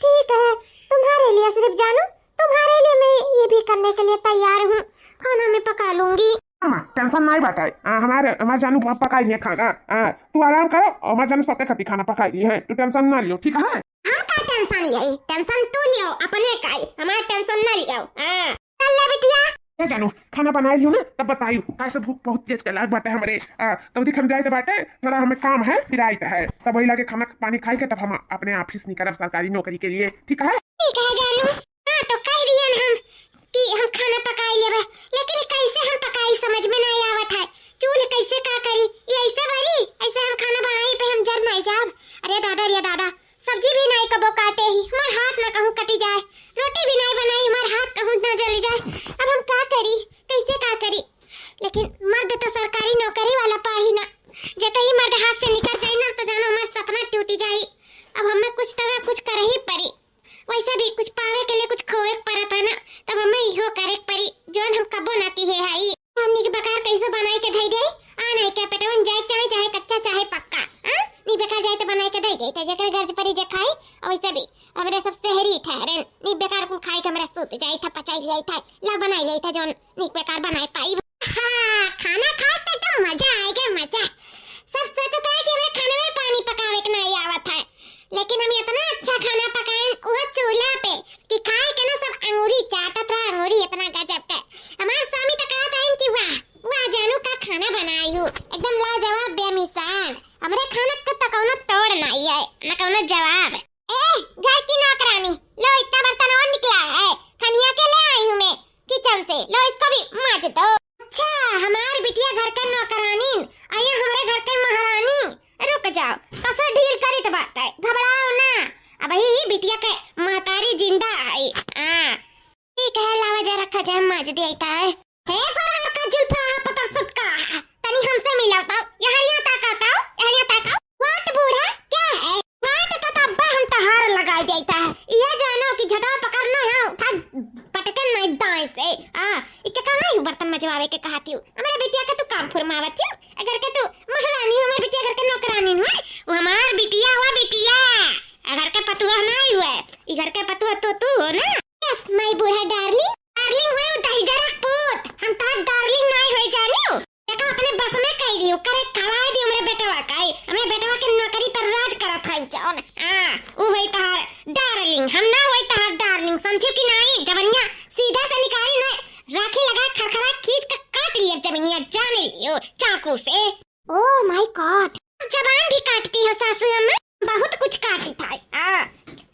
ठीक है, तुम्हारे लिए सिर्फ जानू, तुम्हारे लिए मैं ये भी करने के लिए तैयार हूँ, खाना मैं पका लूंगी। अम्मा, टेंशन नहीं बाटे। आ, हमारे, हमारे जानू प-, पकाई लिया खाना। आ, तू आराम करो, हमारे जानू सबके खातिर खाना पकाई ली है, तू टेंशन ना लियो, ठीक है? हम का टेंशन लियो, टेंशन तू लियो अपने का, हमारा टेंशन ना लियो। हाँ। चल ले बिटिया। ए जानू, खाना बनाए लियो ना, तब बताइयो, काहे से भूख बहुत तेज के लाग बाटे हमरे। आ, तब देख हम जाए तो बाटे, थोड़ा हमें काम है, फिर आइत है, तब वही लागे खाना पानी खाई के तब हम अपने ऑफिस निकलब सरकारी नौकरी के लिए, ठीक है? ठीक है जानू। हाँ, तो कह दियन हम कि हम खाना पकाई लेबे, लेकिन कैसे हम पकाई समझ में नहीं आवत है। चूल्ह कैसे का करी, ये ऐसे बरी, ऐसे हम खाना बनाई पे हम जर नहीं जाब। अरे दादा रे दादा, सब्जी भी नहीं कबो काटे ही, हमार हाथ ना कहूँ कटी जाए, रोटी भी नहीं बनाई, हमार हाथ कहूँ ना जली जाए। अब हम का करी, कैसे का करी? लेकिन मर्द तो सरकारी नौकरी वाला पाही ना, जतई मर्द हाथ से निकल जाई ना तो जानो हमार सपना टूटी जाई। अब हमें कुछ तरह कुछ कर ही पड़ी, वैसे भी कुछ पावे के लिए करे के परी, जौन हम कबो ना किहे हई। हम नीक बेकार कैसे बनाई के धई देई? आ नहीं के पेटवन जाए, चाहे, चाहे कच्चा, चाहे पक्का। आ? नीक बेकार जाए तो बनाई के धई देई, तो जेकर गर्ज परी जे खाई, और वैसे भी हमरे सब शहरी ठहरन, नीक बेकार कुल खाई के हमरा सूत जाई था, पचाई लिया था, ला बनाई लिया था, जौन नीक बेकार बनाए पाई। हाँ, खाना खाए पे तो मजा आएगा, मजा। सब सोचता है कि हमरे खाने में पानी पकावे के नहीं आवत है, लेकिन हम इतना अच्छा खाना पकाएं वो चूल्हा पे कि खाए के ना सब अंगूरी चाटत रहा, अंगूरी इतना गजब के। हमार स्वामी तो कहत हैं कि वाह, वाह जानू का खाना बनाई हूँ, एकदम लाजवाब बेमिसाल। हमरे खाना का तो कौनो तोड़ नहीं है, न कौनो जवाब। ए, घर की नौकरानी, लो इतना बर्तन और निकला है, खनिया के ले आई हूँ मैं किचन से, लो इसको भी माज दो। अच्छा, हमार बिटिया घर के नौकरानी, आ ये हमरे घर के महारानी। रुक जाओ, कसर डील करी तो बात है, घबराओ ना। अबही बिटिया के महतारी जिंदा आई। हाँ, ठीक है, लावा जा रखा जाए, माज दिया था। हे गोरहर का जुल्फा, पतर सुटका, तनी हमसे मिलाओ तो। यहाँ, यहाँ ताका ताओ, यहाँ, यहाँ ताका। What बूढ़ा, क्या है? What तो तब्बा हम तहार लगाई देता है। ये जानो कि झटवा पकड़ना है, उठा पटकन नहीं दाएं से। आ, इके कहाँ यू बर्तन मजवावे के कहती हूँ? हमारे बिटिया का तू काम फुरमावत हूँ। अगर के तू महारानी, हमारे बिटिया घर के नौकरानी हुए, वो हमार बिटिया हुआ, बिटिया। अगर के पतुआ नहीं हुए, ई घर के पतुआ तो तू हो ना। Yes, my बूढ़ा darling। Darling होए उ दहिजरा पूत, हम तोहार darling नाई होए जानियो। देखा अपने बस में कई दियो, करे खवाए दियो हमरे बेटवा का, हमरे बेटवा के नौकरी पर राज करत है जौन। हाँ, उ होई तोहार darling, हम ना होई तोहार darling, समझो कि नाई? जबनिया सीधा से निकाली ना, राखी लगा खरखरा खींच के काट लिया जबनिया, जान लियो चाकू से। Oh my God, जबान भी काटती हो सासू अम्मा। बहुत कुछ काटी था। आ,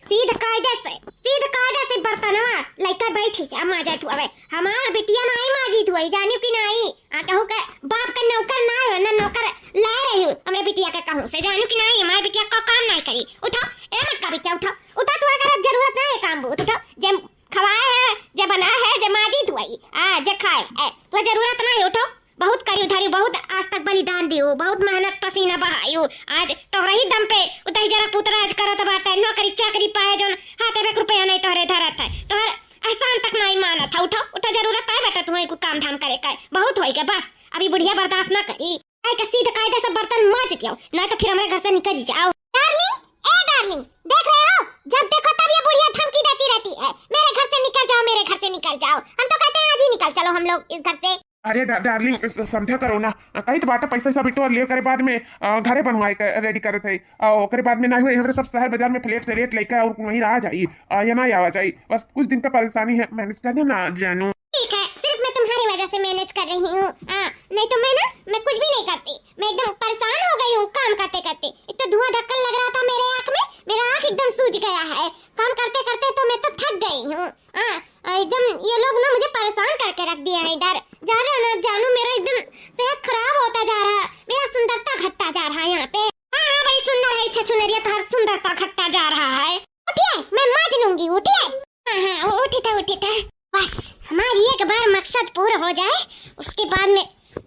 सीध कायदे से, सीध कायदे से बर्तनवा लइका बैठी जा, माजत हुआ। हमार बिटिया नाई माजित हुआ, जानियो कि नाई? आ, कहू के बाप के नौकर ना हो, ना नौकर ला रही हूँ हमरे बिटिया के कहूँ से, जानियो कि नाई? हमार बिटिया को काम नहीं करी। उठो, ए मटका बिटिया, उठो, उठो, थोड़ा करा जरूरत नहीं है काम बहुत, उठो, जे खवाए है, जे बनाए है, जे माजित हुआ, आ, जे खाए है, तो जरूरत नहीं है, उठो। बहुत करी धरी, बहुत आज तक बलिदान दियो, बहुत मेहनत पसीना बहायो। आज तोहरे ही दम पे उ दहिजरा पूत राज करत बाटे, नौकरी चाकरी पाए जौन हाथे में एक रुपया नहीं तोहरे धरत है, तोहर एहसान तक नहीं मानत है। उठो, उठो, जरूरत है बेटा तुम्हें कुछ काम धाम करे का, बहुत होई गया बस, अभी बुढ़िया बर्दाश्त ना करी। आए के सीध कायदे से बर्तन माज दियो, नहीं तो फिर हमरे घर से निकल जाओ। Darling, ए darling, देख रहे हो, जब देखो तब ये बुढ़िया धमकी देती रहती है, मेरे घर से निकल जाओ, मेरे घर से निकल जाओ। हम तो कहते हैं आज ही निकल चलो हम लोग इस घर से। अरे डा-, darling, स-, समझा करो ना, कही तो बाटे पैसा सब बिटोर लियो, ओकरे बाद में, अ, घरे बनवाए के ready करत है। अ, ओकरे बाद में ना हुए, हमरे सब शहर बाजार में flat से rent लेके और वहीं रहा जाई, अ, ये ना आवा जाई। बस कुछ दिन का परेशानी है, manage कर लेना जानू। ठीक है, सिर्फ मैं तुम्हारी वजह से manage कर रही हूँ। हाँ, नहीं तो मैं ना, मैं कुछ भी नहीं करती। मैं एकदम परेशान हो गई हूँ काम करते करते। एक तो धुआं धक्कड़ लग रहा था मेरे आँख में, मेरा आँख एकदम सूज गया है। काम करते करते तो मैं तो थक गई हूँ। हाँ, एकदम ये लोग ना मुझे परेशान करके रख दिया है इधर। जा रहे हो ना जानू, मेरा एकदम सेहत खराब होता जा रहा है, मेरा सुंदरता घटता जा रहा है यहाँ पे। हाँ, हाँ, बड़ी सुंदर है छछुनरिया, तोहर सुंदरता घटता जा रहा है। उठिए, मैं माज लूंगी, उठिए। हाँ, हाँ, उ-, उठी था, उठी था। बस, हमारी एक बार मकसद पूरा हो जाए, उसके बाद में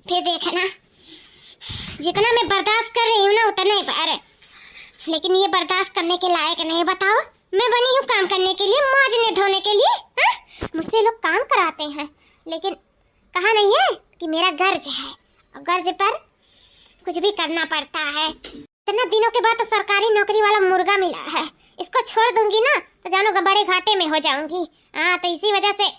फिर देखना। जितना मैं बर्दाश्त कर रही हूँ ना, उतना ही पर, लेकिन ये बर्दाश्त करने के लायक नहीं। बताओ, मैं बनी हूँ काम करने के लिए, माजने धोने के लिए, हाँ? मुझसे लोग काम कराते हैं, लेकिन कहा नहीं है कि मेरा गर्ज है, और गर्ज पर कुछ भी करना पड़ता है। इतना दिनों के बाद तो सरकारी नौकरी वाला मुर्गा मिला है, इसको छोड़ दूंगी ना तो जानो ग-, बड़े घाटे में हो जाऊंगी। हाँ, तो इसी वजह से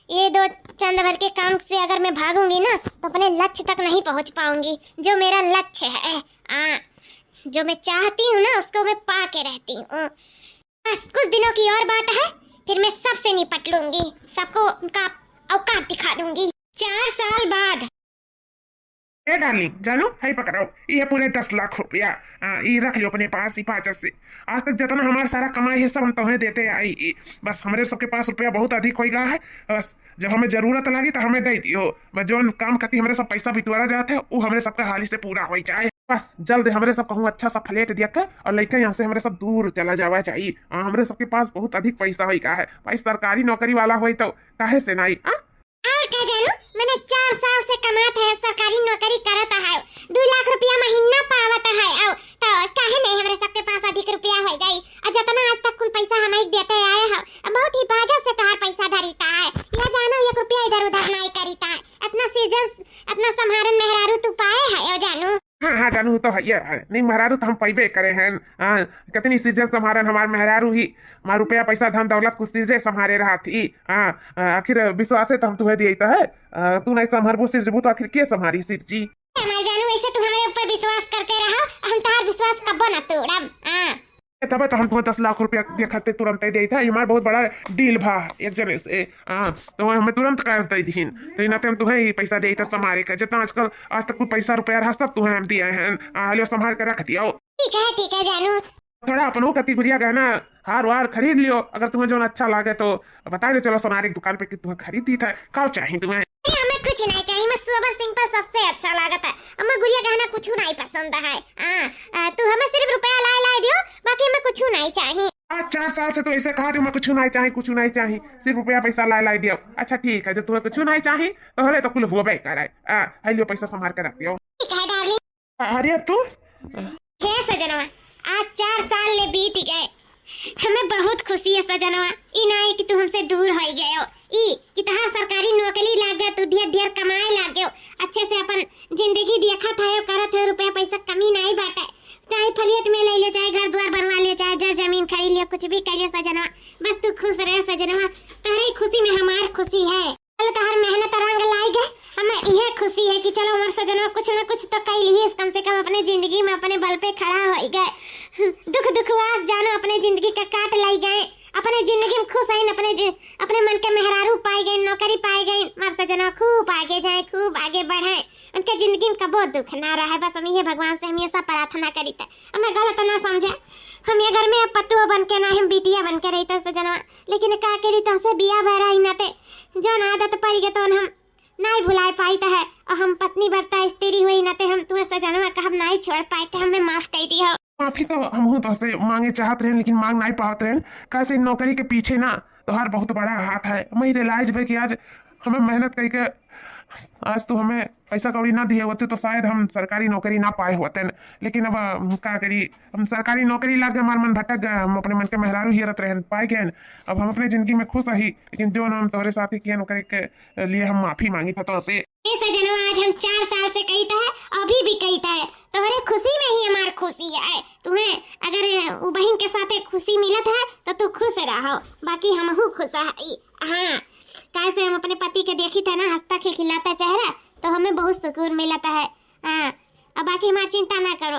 ये दो चंद भर के काम से अगर मैं भागूंगी ना तो अपने लक्ष्य तक नहीं पहुंच पाऊंगी, जो मेरा लक्ष्य है। हाँ, जो मैं चाहती हूँ ना उसको मैं पा के रहती हूँ। बस कुछ दिनों की और बात है, फिर मैं सबसे निपट लूंगी, सबको उनका औकात दिखा दूंगी। चार साल बाद। ए darling, जानू, है पकड़ो, ये पूरे दस लाख रुपया, आ, ये रख लियो अपने पास हिफाजत से। आज तक जितना हमारा सारा कमाई है, सब हम तुम्हें देते आई। ई, बस हमारे सबके पास रुपया बहुत अधिक हो गया है। बस जब हमें जरूरत लगी तो हमें दे दियो। बस जौन काम खातिर हमारे सब पैसा बिटोरा जाते हैं, वो हमारे सबका हाली से पूरा हो जाए। बस जल्द हमारे सब कहूँ अच्छा सा flat दिया कर और लेकर यहाँ से हमारे सब दूर चला जावा चाहिए। आ, हमारे सबके पास बहुत अधिक पैसा हो गया है भाई, सरकारी नौकरी वाला हो तो काहे से नहीं, हाँ? और का जानू, मैंने चार साल से कमात है, सरकारी नौकरी करत है, दो लाख रुपया महीना पावत है, और तो काहे नहीं हमरे सबके पास अधिक रुपया हो जाई? और जितना आज तक कुल पैसा हम एक देते आए हैं, बहुत हिफाजत से तोहार पैसा धरीता है। या जानो, एक संभारन मेहरारू तू पाए है, ओ जानू। हाँ, हाँ, जानू, तो है, ये है। नहीं, मेहरारू तो हम पइबे करे हैं। हाँ, कितनी सिरजन संभारन हमार मेहरारू ही। हमार रुपया, पैसा, धन, दौलत कुछ सिरजे संभारे रहत ही। हाँ, आ, आखिर विश्वासे तो हम तुहे दिए तो है। आ, तू नहीं संभारबू, सिरजबू तो आखिर के संभारी सिरजी? हमार जानू, ऐसे तू हमारे ऊपर विश्वास करते रहो, हम तोहार विश्वास कब्बो ना तोड़ब। हाँ। ए, तबे तो हम तुम्हें दस लाख रुपया के खातिर तुरंत ही देई था। ये हमार बहुत बड़ा डील भा एक जने से। हाँ, तो हमें तुरंत कैश दे दीन। तो इनाते हम तुम्हें ही पैसा देई था संभारे का। जितना आजकल, आज तक कोई पैसा रुपया रहा, सब तुम्हें हम दिए हैं। हाँ, लियो, संभार के रख दियो। ठीक है, ठीक है जानू। थोड़ा अपनो कति गुरिया गहना, हार वार खरीद लियो, अगर तुम्हें जौन अच्छा लागे तो। बता दे, चलो सोनार एक दुकान पे कि तुम्हें खरीद दी था। का चाही तुम्हें? अरे, हमें कुछ नहीं चाहिए, हमें सोबर सिंपल सबसे अच्छा लागत है। हमें गुरिया गहना कुछ नहीं पसंद है। हाँ, आ, तू हमें सिर्फ रुपया लाए लाए दियो, बाकी हमें कुछ नहीं चाहिए। आज चार साल से तो ऐसे कहा, तुम्हें कुछ नहीं चाहिए, कुछ नहीं चाहिए, सिर्फ रुपया पैसा लाए लाए दियो। अच्छा ठीक है, जब तुम्हें कुछ नहीं चाहिए तो हले तो कुल होबे करे। आ, है लियो, पैसा संभार के रख दियो। ठीक है डार्लिंग। अरे तू? हे सजनवा, आज चार साल ले बीत गए। हमें बहुत खुशी है सजनवा, ई ना है कि तू हमसे दूर होई गयो, ई कि तहार सरकारी नौकरी लाग गए, तू ढेर ढेर कमाए लाग गयो, अच्छे से अपन जिंदगी देखत है, करत है, रुपया पैसा कमी नहीं बाटे, चाहे फ्लैट में ले लियो, चाहे घर द्वार बनवा लियो, चाहे जर जमीन खरीद लियो, कुछ भी कर लियो सजनवा, बस तू खुश रहे सजनवा, तोहरे खुशी में हमार खुशी है। चलो, तोहर मेहनत रंग लाई गए, हमें इहे खुशी है कि चलो, हमार सजनवा कुछ न कुछ तो कई लिहिस, कम से कम अपने जिंदगी में अपने बल पे खड़ा होई गए। दुख दुख आस जानो अपने जिंदगी का काट लाई गए, अपने जिंदगी में खुश हईन, अपने जि-, अपने मन के मेहरारू पाए गए, नौकरी पाए गए, हमार सजनवा खूब आगे जाए, खूब आगे बढ़े, उनके जिंदगी में कबो दुख ना रहे। बस हम इहे भगवान से हमेशा प्रार्थना करी थे। हमें गलत ना समझे, हम ये घर में अब पतुआ बन के ना, हम बिटिया बन के रही थे सजनवा, लेकिन का करी, तुमसे बिया बहरा ही नाते जौन आदत पड़ गए तौन हम नाई भुलाए पाइत है, और हम पत्नी बरता स्त्री हुई नाते हम तुहे सजनवा कहब नाई छोड़ पाइत है, हमें माफ कर दियो। माफी तो हमहू तोहसे मांगे चाहत रहेन, लेकिन मांग नाई पावत रहेन। कैसे नौकरी के पीछे ना तोहार बहुत बड़ा हाथ है। मैं रियलाइज भे कि आज हमें मेहनत करके आज तू हमें पैसा कौड़ी ना दिए होते तो शायद हम सरकारी नौकरी ना पाए होते। लेकिन अब हम का करी, हम सरकारी नौकरी लाग गए, हमार मन भटक गए, हम अपने मन के मेहरारू हियरत रहेन, पाए गए। अब हम अपने जिंदगी में खुश रही, लेकिन जो हम तोहरे साथी किए ओकरे के लिए हम माफी मांगी था तोहसे। ए सजनवा, आज हम चार साल से कहित है, अभी भी कहित है, तोहरे खुशी में ही हमार खुशी है। तुम्हें अगर उ बहिन के साथे खुशी मिलत है तो तू खुश रहो, बाकी हमहू खुश है। हाँ, काहे से हम अपने पति के देखित है ना, हंसता खिलखिलाता चेहरा, तो हमें बहुत सुकून मिलत है। हाँ, अब बाकी हमार चिंता ना करो,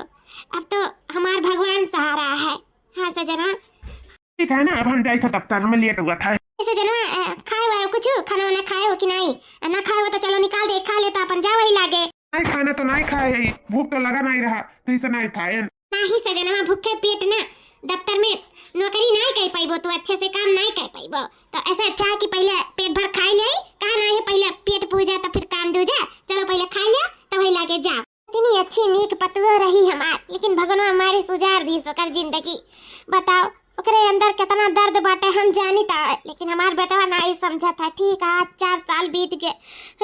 अब तो हमार भगवान सहारा है। हाँ सजनवा। ठीक है ना, अब हम जाई था दफ्तर, हमें लेट हुआ था। ए सजनवा, अ, खाए वाए कुछ, खाना वाना खाए हो कि नहीं? अ, ना खाए हो तो चलो निकाल दे, खा ले तो अपन जाओ वही लागे। नहीं, खाना तो नहीं खाए है, भूख तो लगा नहीं रहा, तो इसे नहीं खाए। नहीं सजनवा, भूखे पेट ना दफ्तर में नौकरी नहीं कर पाइबो, तू अच्छे से काम नहीं कर पाइबो, तो ऐसे अच्छा है कि पहले पेट भर खाई ले। कहा नहीं है, पहले पेट पूजा तो फिर काम दूजा। चलो पहले खाई ले, तो वही लागे जा। इतनी अच्छी नीक पतुआ रही हमार, लेकिन भगवान हमारे सुजार दी ओकर जिंदगी। बताओ, ओकरे अंदर कितना दर्द बाटे हम जानी ता, लेकिन हमार बेटवा ना ही समझत है। ठीक है, आज चार साल बीत गए,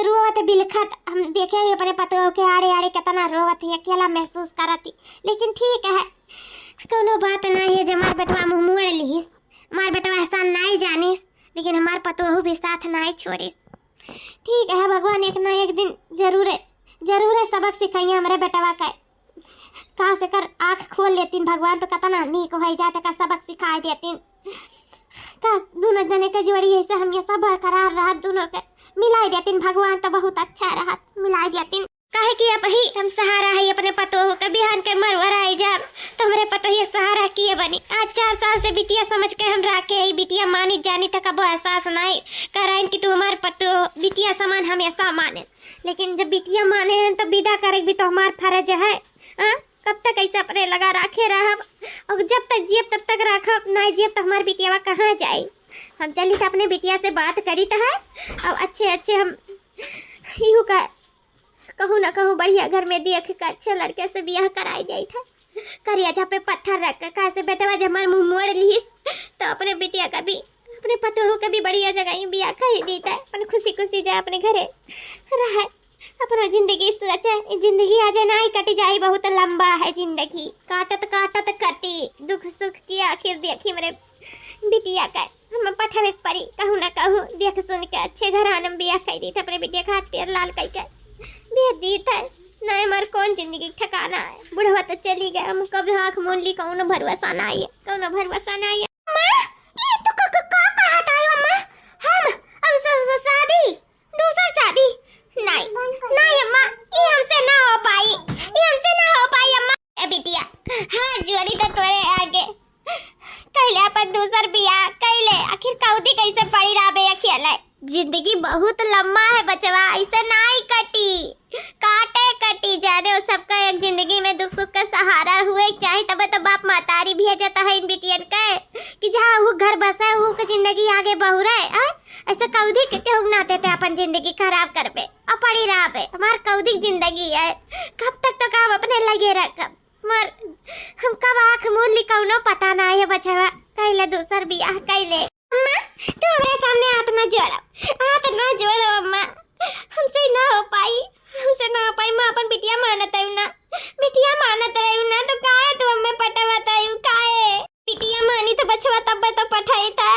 रोवत बिलखत हम देखे ही अपने पतुआ के आड़े आड़े कितना रोवत ही, अकेला महसूस करत ही। लेकिन ठीक है, कोनो बात ना है, जब हमार बेटवा मुंह मोड़ लिहिस, हमार बेटवा एहसान ना ही जानिस, लेकिन हमार पतोहू भी साथ ना ही छोड़िस। ठीक है, भगवान एक ना एक दिन जरूर, जरूर सबक सिखाइए हमरे बेटवा का। काश एकर आँख खोल लेतिन भगवान, तो कितना नीक हो जात, एकर सबक सिखाए देतिन। काश दोनों जने के जोड़ी ऐसे हमेशा बरकरार रहत, दोनों के मिलाई देतिन भगवान, तो बहुत अच्छा रहत, मिलाई देतिन। काहे कि अब ही हम सहारा है अपने पतोह के, बिहान के मरवर आई जाब तो हमरे पतोहिया सहारा किए बनी। आज चार साल से बिटिया समझ के हम राखे है, बिटिया मानी जानी तक कबो एहसास नाई कराइन कि तू हमार पतोह, बिटिया समान हमेशा माने। लेकिन जब बिटिया माने हैं तो विदा करे भी तो हमार फर्ज है। हाँ? कब तक ऐसे अपने लगा राखे रहब? और जब तक जियब तब तक राखब, नाई जियब तो हमार बिटियावा कहाँ जाई? हम चली तो अपने बिटिया से बात करी तो है, और अच्छे अच्छे हम इहू का कहूँ ना कहूँ बढ़िया घर में देख के अच्छे लड़के से बियाह कराई जाई था। करिया झा पे पत्थर रख के, काहे से बेटवा जब हमार मुंह मोड़ लिहिस, तो अपने बिटिया का भी, अपने पतोहू का भी बढ़िया जगह ही बियाह कर दी था, अपन खुशी खुशी जाए अपने घरे रहे, अपना जिंदगी सोचे। जिंदगी आज ना ही कट जाई, बहुत लंबा है जिंदगी, काटत काटत कटी, दुख सुख की आखिर देखी मेरे बिटिया का। हम पठावे के परी, कहूँ ना कहूँ देख सुन के अच्छे घरान में बियाह कर दी था अपने बिटिया खातिर लाल कई के। बिया दीत है। नाहीं, हमार कौन जिंदगी के ठिकाना है? बुढ़वा तो चली गए, हम कब आँख मून ली, कौनो भरोसा नाहीं है, कौनो भरोसा नाहीं है। अम्मा, ये तो का, का, का कहत है अम्मा? हम, अब स-, स-, शादी, दूसर शादी? नाहीं, नाहीं अम्मा, ये हमसे ना हो पाई, ये हमसे ना हो पाई अम्मा। ए बिटिया, हाथ जोड़ी तो तोरे आगे, कइले अपन दूसर बियाह कइले, आखिर कउदी कइसे पड़ी रहबे अकेले? जिंदगी बहुत लम्बा है बचवा, ऐसे नाहीं कटी, काटे कटी। जाने वो सबका एक जिंदगी में दुख सुख का सहारा हुए के चाही, तबे तो बाप महतारी भेजत है इन बिटियन के कि जहाँ वो घर बसे, वो के जिंदगी आगे बहुरे, हैं? ऐसे कउदी के केहू नाते ते अपन जिंदगी खराब करबे, आ पड़ी रहबे। हमार कउदी के जिंदगी है, कब तक तो काम अपने लगे रखब? मर, हम कब आँख मून ली कउनो पता नाहीं है बचवा, कइले दूसर बियाह कइले। अम्मा, तू हमरे सामने हाथ ना जोड़ो, हाथ ना जोड़ो अम्मा, हमसे ना हो पाई, हमसे ना हो पाई। मैं अपन बिटिया मानत हूँ ना, बिटिया मानत हूँ ना, तो काहे तू हमें पटवत हूँ, काहे? बिटिया मानी तो बचवा तब तो पठाई था,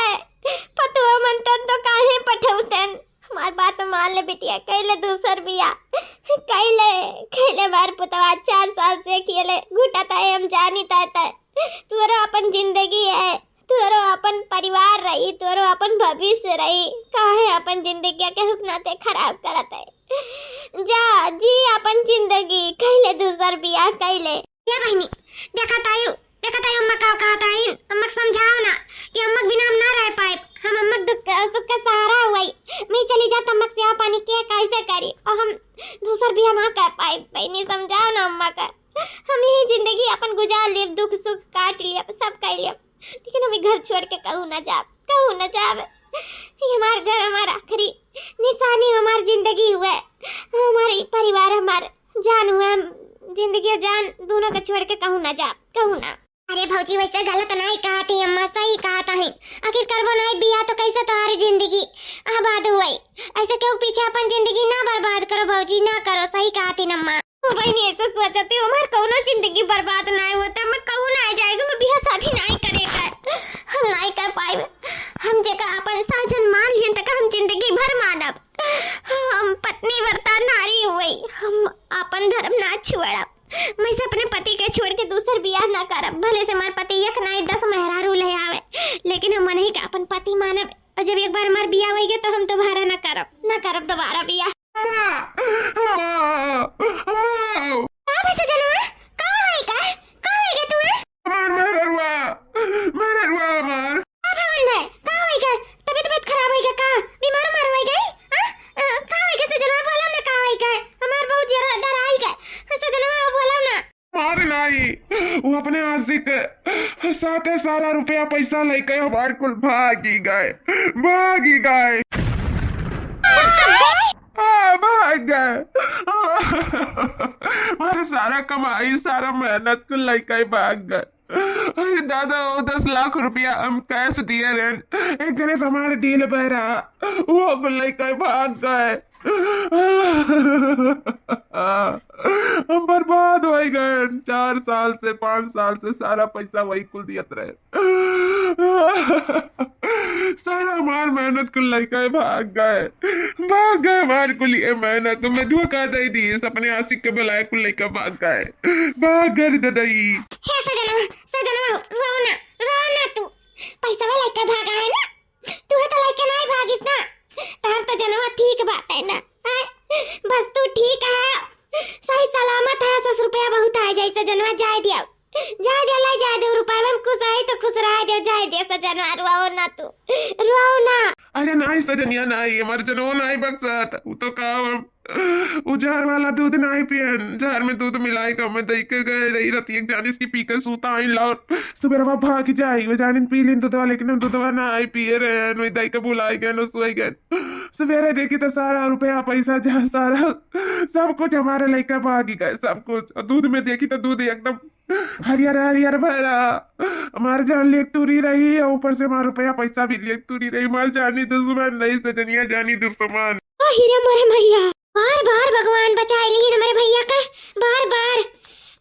पतुआ मनतन तो काहे पठौतन? हमार बात मान ले बिटिया, कइले दूसर बियाह, कइले, कइले हमार पुतवा चार साल से अकेले घुटत है, हम जानित है, तोरो अपन जिंदगी है, तोरो अपन परिवार रही, तोरो अपन भविष्य रही, काहे अपन जिंदगी के हुक नाते खराब करत है? जा, जी अपन जिंदगी, कइले दूसर बियाह कइले। या बहिनी, देखत आयु, देखत आयु अम्मा का कहत आइन, अम्मा के समझाओ ना कि अम्मा के बिना हम ना रह पाइब। हम अम्मा के दुख सुख का सहारा हुई। मैं चली जात अम्मा के सेवा पानी के कैसे करी? और हम दूसर बियाह ना कर पाइब। बहिनी समझाओ ना अम्मा का। हम यही जिंदगी अपन गुजार लेब, दुख सुख काट लेब, सब कर लेब, लेकिन हम ई घर छोड़ के कहूँ ना जाब, कहूँ ना जाब। ये हमार घर, हमार आखिरी निशानी, हमार जिंदगी हुए, हमार ई परिवार, हमार जान हुआ, हम जिंदगी और जान दोनों के छोड़ के कहूँ ना जाब, कहूँ ना। अरे भौजी, वैसे गलत नाहीं कहत ही अम्मा, सही कहत ही। आखिर करबो नाहीं बियाह तो कैसे तोहारी जिंदगी आबाद हुई? ऐसे केहू पीछे अपन जिंदगी ना बर्बाद करो भौजी, ना करो, सही कहत ही अम्मा। ओ बहिनी, ऐसे सोचत ही हमार कउनो जिंदगी बर्बाद नाहीं होत, मैं कहूँ नाहीं जाएगा, मैं बियाह शादी नाहीं करेगा, हम नाहीं कर पाएब। हम जेका अपन साजन मान लिहन तका हम जिंदगी भर मानब। हम पत्नी व्रता नारी हुई, हम अपन धर्म ना छोड़ब। मैं से अपने पति के छोड़ के दूसर बियाह ना करब। भले से हमार पति एक नाई दस मेहरारू ले आवे, लेकिन हम उन्हीं के अपन पति मानब। और जब एक बार हमार बियाह होई गया तो हम दोबारा ना करब, ना करब दोबारा बियाह। अम्मा, अम्मा, अम्मा। का भइल सजनवा? का होई का? का होई गया तू, हैं? हमार मेहररुआ, मेहररुआ हमार। का भवन भाई, का होई गए? तबीयत, तबीयत खराब होई गए का? बीमार उमार होई गए? हाँ? अ, का होई गए सजनवा? बोला ना का होई गए? हमार बहुत ज्यादा डराई गए। हाँ, सजनवा बोला ना। मार नाई, वो अपने आशिक के साथे सारा रुपया पैसा लेके हमार कुल भागी गए, भागी गए। हाँ, भाग गए। हमारे सारा कमाई, सारा मेहनत कुल लेके भाग गए। अरे दादा, वो दस लाख रुपया हम कैश दिए रहे, एक जने से हमारे डील बह रहा, वो कुल लेके भाग गए। हम बर्बाद हो गए। चार साल से, पाँच साल से सारा पैसा वही कुल दियत रहे। सारा हमार मेहनत कुल लइका भाग गए, भाग गए हमार कुल ये मेहनत। मैं धोखा दे दी, अपने आशिक के बुलाए कुल लइका भाग गए, भाग गए रे ददई। हे सजनवा, सजनवा, रो ना, रो ना तू। पैसा वाला लइका भागा है ना, तू तो लइका नहीं भागिस ना, तार तो जनवा ठीक बात है ना, हैं? बस तू ठीक है, सही सलामत है, सस रुपया बहुत आ जाए, सजनवा जाए दिया, जाए दिया, ले जाए दे रुपया में खुश है तो खुश रह दे, जाए दे सजनवा, रुआओ ना तू, रुआओ ना। अरे नहीं सजनिया नहीं, हमार जनवा नहीं बक्सत, वो तो का हम उ जहर वाला दूध नाहीं पियन, जहर में दूध मिलाई के हमें दई के गए रही रतिया के जानिस कि पी के सूता आइन लाओ, सुबेरवा भाग जाई, वो जानिन पी लिन दूधवा, लेकिन हम दूधवा नाहीं पिए रहे, वही दई के भुलाई गए, सोई गए। सुबेरे देखी तो सारा रुपया पैसा जा सारा सब कुछ हमारे लइका भागी गए, सब कुछ। और दूध में देखी तो दूध एकदम हरियर हरियर भरा। हमार जान लेक तुरी रही और ऊपर से हमार रुपया पैसा भी लेक तुरी रही। हमार जानी दुश्मन नहीं सजनिया, जानी दुश्मन। आहि रे मोरे मैया, बार बार भगवान बचाए लीन हमरे भैया के, बार बार।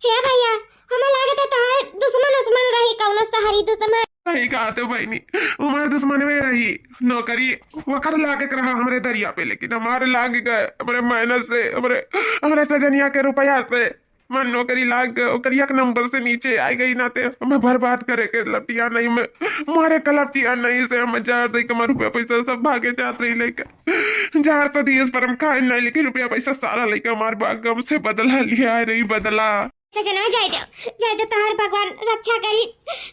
हे भैया, हमें लागत है तोहार दुश्मन उस्मन रही, कौनो शहरी दुश्मन। सही कहत हो बहिनी, हमार दुश्मनवे रही नौकरी, वकर लागे के रहा हमरे दरिया पे, लेकिन हमारे लाग गए, हमरे मेहनत से, हमरे, हमरे सजनिया के रुपया से। मन नौकरी लाग गए, ओकर एक नंबर से नीचे आ गई, नाते हमें बर्बाद करे के लपटिया नहीं, मैं मारे के लपटिया नहीं से हमें जहर दे के हमार रुपया पैसा सब भागे जात रही लेके। जहर तो दिए पर हम खाए नहीं, लेकिन रुपया पैसा सारा लेके हमार बाग गम से बदला लिया रही, बदला। सजना, जाए दो, जाए दो, तोहार भगवान रक्षा करी।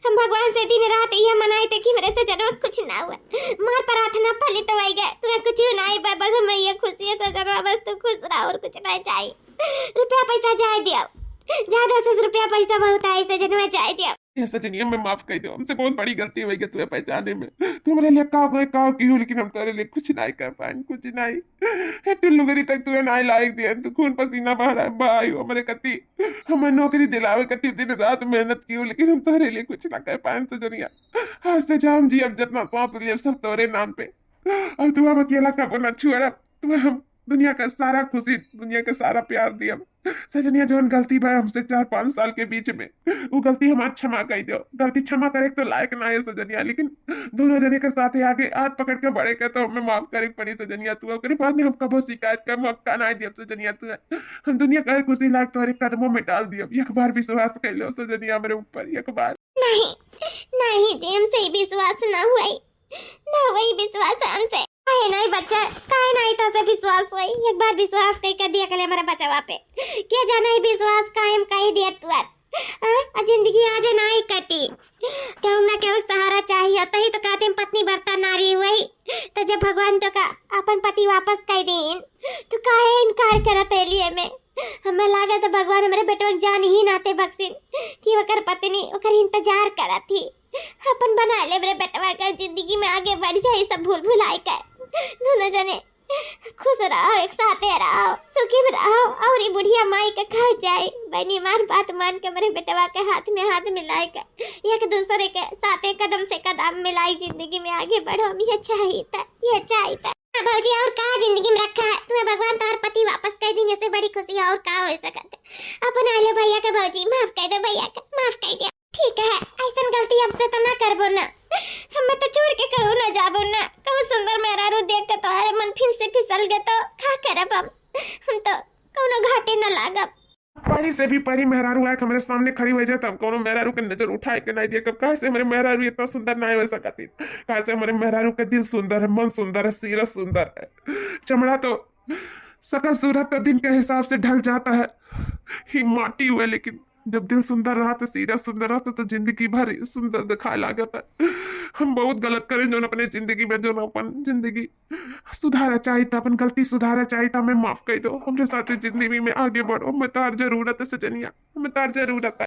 हम भगवान से दिन रात ये मनाए थे कि मेरे सजना कुछ ना हुआ। मार प्रार्थना फलित होई गए, तुम्हें कुछ ना ही बस हमें ये खुशी है सजना, बस तू खुश रहा और कुछ नहीं चाहिए। रुपया पैसा जाए दियो, ज्यादा से रुपया पैसा बहुत है सजना, जाए दियो। ये सजनिया, मैं माफ कर दो, हमसे बहुत बड़ी गलती हो गई तुम्हें पहचाने में। तुम्हारे लिए का कोई का की हूँ, लेकिन हम तुम्हारे लिए कुछ नहीं कर पाए, कुछ नहीं। हे टुल्लू गरी तक तुम्हें नहीं लायक दिया, तू खून पसीना बहा रहा है भाई, हमारे कति, हमें नौकरी दिलावे कति दिन रात मेहनत की हो, लेकिन हम तुम्हारे लिए कुछ ना कर पाए सजनिया। आज से जाम जी, अब जितना सांस लिए सब तोरे नाम पे। अब तू हम अकेला कबो ना छोड़ब, तुम्हें हम दुनिया का सारा खुशी, दुनिया का सारा प्यार दिया। सजनिया, जौन गलती भा हमसे चार पाँच साल के बीच में, वो गलती हमार क्षमा कर दो। गलती क्षमा करे के तो लायक ना है सजनिया, लेकिन दोनों जने के साथ ही आगे हाथ पकड़ के बढ़े के तो हमें माफ करे के पड़ी सजनिया। तू ओकरे बाद में हम कबो शिकायत का मौका ना दियब सजनिया। तू हम दुनिया का हर खुशी लायक तोहरे कदमों में डाल दियब। एक बार विश्वास कर लो सजनिया मेरे ऊपर, एक बार। नहीं, नहीं जी, हमसे ही विश्वास ना हुआ है। ना वही विश्वास हमसे। काहे नहीं बच्चा, काहे नहीं तो से विश्वास हुई? एक बार विश्वास कई कर दिया कले हमारे बचवा पे। क्या जाना ही विश्वास कायम कई दिया तुअर। हाँ, आ जिंदगी आज नहीं कटी। केहू ना केहू सहारा चाहिए, तही तो कहते हैं पत्नी व्रता नारी हुई। तो जब भगवान तो का अपन पति वापस कर दीन, तो काहे इनकार करत है लिए में? हमें लागत है भगवान हमारे बेटवा के जान ही नाते बख्शिन कि ओकर पत्नी ओकर इंतजार करत थी। अपन बना ले मेरे बेटवा का, जिंदगी में आगे बढ़ जाए, सब भूल भुलाए कर। दोनों जने खुश रहो, एक साथे रहो, सुखी में रहो। और ये बुढ़िया माई का कहा जाए, बनी मान बात मान के मेरे बेटवा के हाथ में हाथ मिलाए कर एक दूसरे के साथे कदम से कदम मिलाई, जिंदगी में आगे बढ़ो। हम ये चाहिए था, ये चाहिए था। हाँ भौजी, और का जिंदगी में रखा है तुम्हें? भगवान तार पति वापस कर दीन, इससे बड़ी खुशी और का हो सकत है? अपन आले भैया के भौजी, माफ कर दो भैया के, माफ कर दो। ठीक है, ऐसन गलती अब से तो ना करबो ना। हमें तो छोड़ के कहूँ ना जाबो ना। कहूँ सुंदर मेहरारू देख के तोहरे मन फिर से फिसल गए तो का करब हम? हम तो कौनो घाटे ना लागब। परी से भी परी मेहरारू आके हमरे सामने खड़ी हो जाए, तब कौनो मेहरारू के नजर उठाए के नहीं दिया। कब कहाँ से हमरे मेहरारू इतना सुंदर नहीं हो सकती? कहाँ से हमरे मेहरारू का दिल सुंदर है, मन सुंदर है, सीरत सुंदर है, चमड़ा तो, सकल सूरत तो दिन के हिसाब से ढल जाता है, ही माटी हुए, लेकिन जब दिल सुंदर रहा तो सीरत सुंदर रहा तो, तो जिंदगी भर ही सुंदर दिखाए लागत है। हम बहुत गलत करें जो अपने जिंदगी में, जो अपन जिंदगी सुधारा चाहिए था, अपन गलती सुधारा चाहिए था। मैं माफ कर दो, हमरे साथे जिंदगी में आगे बढ़ो। मैं तार जरूरत है सजनिया, मैं तार जरूरत है।